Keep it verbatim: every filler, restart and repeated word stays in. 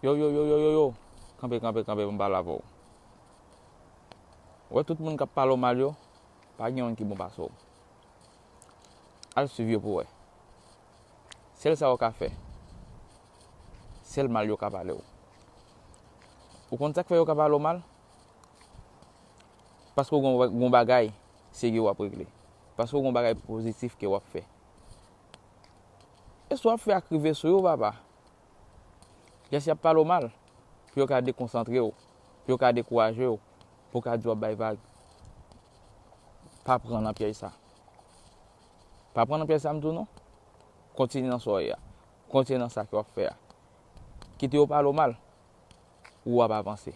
Yo, yo, yo, yo, yo, yo. Kanpe, kanpe, kanpe, m pale avè w. Ou wè tout moun k ap pale w mal yo, pa gen youn ki bon pase w. Al swiv yo pou w wè. Sèl sa yo ka fè, sèl mal yo ka pale w. Ou konn sa k fè yo ka pale w mal? Paske w gon, gon bagay serye w ap regle. Paske w gon bagay pozitif ke w ap fè. E sa w ap fè a k rive sou yo, papa. Jès y ap pale w mal, pou yo ka dekonsantre w, pou yo ka dekouraje w, pou yo ka di w ap bay vag. Pa pran nan pyèj sa. Pa pran nan pyèj sa, m di w non. Kontinye nan sa w ye a. Kontinye nan sa ke w ap fè a. Kite yo pale w mal, ou w ap avanse.